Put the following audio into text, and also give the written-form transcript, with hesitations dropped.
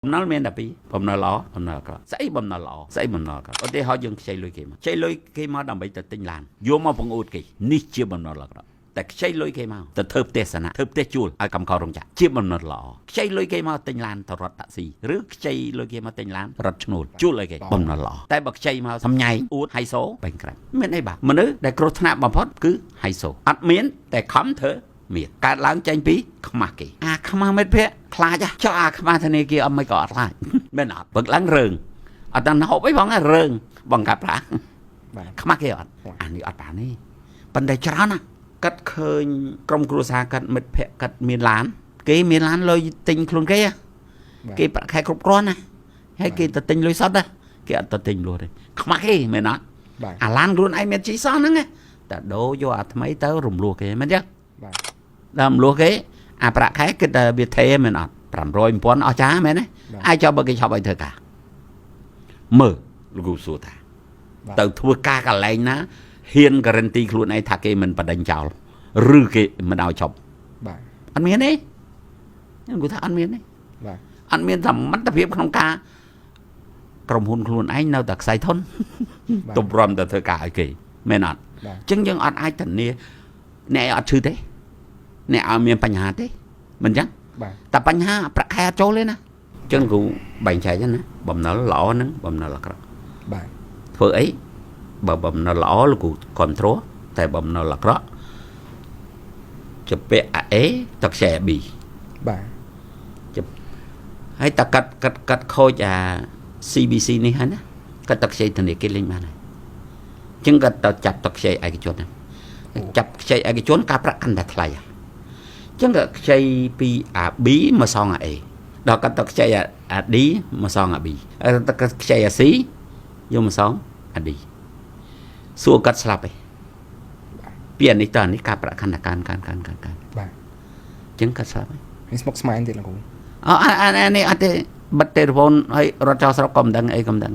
បំណុលមានតែពីរបំណុលល្អបំណុលអាក្រក់ស្អីបំណុលល្អស្អីបំណុលអាក្រក់ឧទាហរណ៍យើងខ្ចីលុយគេមកខ្ចីលុយគេមកដើម្បីទៅទិញឡានយកមកបង្អួតគេនេះជាបំណុលអាក្រក់តែខ្ចីលុយគេមកទៅធ្វើផ្ទះសនៈធ្វើផ្ទះជួលឲ្យកម្មកររោងចក្រជាបំណុលល្អខ្ចីលុយគេមកទិញឡានទៅរត់តាក់ស៊ីឬខ្ចីលុយគេមកទិញឡានរត់ឈ្នួលជួលឲ្យគេបំណុលល្អតែបើខ្ចីមកសំញែងអួតហៃសូបែងក្រាំមានអីបាទមនុស្សដែលគ្រោះថ្នាក់បំផុតគឺហៃសូអត់មានតែខំធ្វើមានកើតឡើងចេញពីខ្មាស់គេអាខ្មាស់មិត្តភក្តិខ្លាចហ៎ចុះអាខ្មាស់ធនាគារអត់មិនក៏អត់ខ្លាច មែនអត់ពឹកឡើងរើងអត់ដល់ហូបអីផងណារើងបង្កាប់ប្រា បាទ ខ្មាស់គេអត់អានេះអត់បានទេប៉ុន្តែច្រើនណាស់គាត់ឃើញក្រុមគ្រួសារគាត់មិត្តភក្តិគាត់មានឡានគេមានឡានលុយទិញខ្លួនគេហ៎ បាទ គេប្រាក់ខែគ្រប់គ្រាន់ណាហើយគេទៅទិញលុយសុទ្ធណាគេអត់ទៅទិញលួសទេខ្មាស់គេមែនអត់ បាទ អាឡានខ្លួនឯងមានជីសោះហ្នឹងណាតែដូរយកអាថ្មីទៅរំលោះគេមែនទេ បាទ ដល់រំលោះគេអាប្រាក់ខែគិតតែវាថេមែនអត់500 1000អស់ចាមែនទេអាចចុះបើគេឆប់ឲ្យធ្វើការមើលលោកគ្រូសួរថា បាទ ទៅធ្វើការកន្លែងណាហ៊ានការ៉ាន់ទីខ្លួនឯងថាគេមិនបដិញចោលឬគេមិនឲ្យឈប់ បាទ អត់មានទេខ្ញុំគូថាអត់មានទេ បាទ អត់មានសមត្ថភាពក្នុងការក្រុមហ៊ុនខ្លួនឯងនៅតែខ្សែធន បាទ ទម្រាំតែធ្វើការឲ្យគេមែនអត់ បាទ អញ្ចឹងយើងអត់អាចធានាអ្នកឯងអត់ឈឺទេអ្នកឲ្យមានបញ្ហាទេមិនអញ្ចឹង បាទ តែបញ្ហាប្រាក់ខែអត់ចូលទេណាអញ្ចឹងគ្រូបែងចែកហ្នឹងណាបំណុលល្អហ្នឹងបំណុលអាក្រក់ បាទ ធ្វើអីបើបំណុលល្អលោកគ្រូគ្រប់គ្រងតែបំណុលអាក្រក់ជពាក់អា A តខ្ចីអា B បាទ ហើយតកាត់កាត់កាត់ខូចអា CBC នេះហើយណាកាត់តខ្ចីធនាគារលេងបានហើយអញ្ចឹងគាត់ទៅចាប់តខ្ចីឯកជនហ្នឹងចាប់ខ្ចីឯកជនការប្រាក់កាន់តែថ្លៃហ៎អញ្ចឹងក៏ខ្ចីពីអា B មកសងអា A ដល់កាត់ទៅខ្ចីអា D មកសងអា B ហើយទៅកាត់ខ្ចីអា C យកមកសងអា D សួរកាត់ស្លាប់ឯងពីអានេះទៅអានេះការប្រាក់ខណ្ឌកើនកើនកើនកើនកើន បាទ អញ្ចឹងកាត់ស្លាប់ឯង នេះស្មុកស្មាញទៀតលោកគ្រូ អអាអានេះអត់ទេបិទទូរស័ព្ទហើយរត់ចោលស្រុកក៏មិនដឹងអីក៏មិនដឹង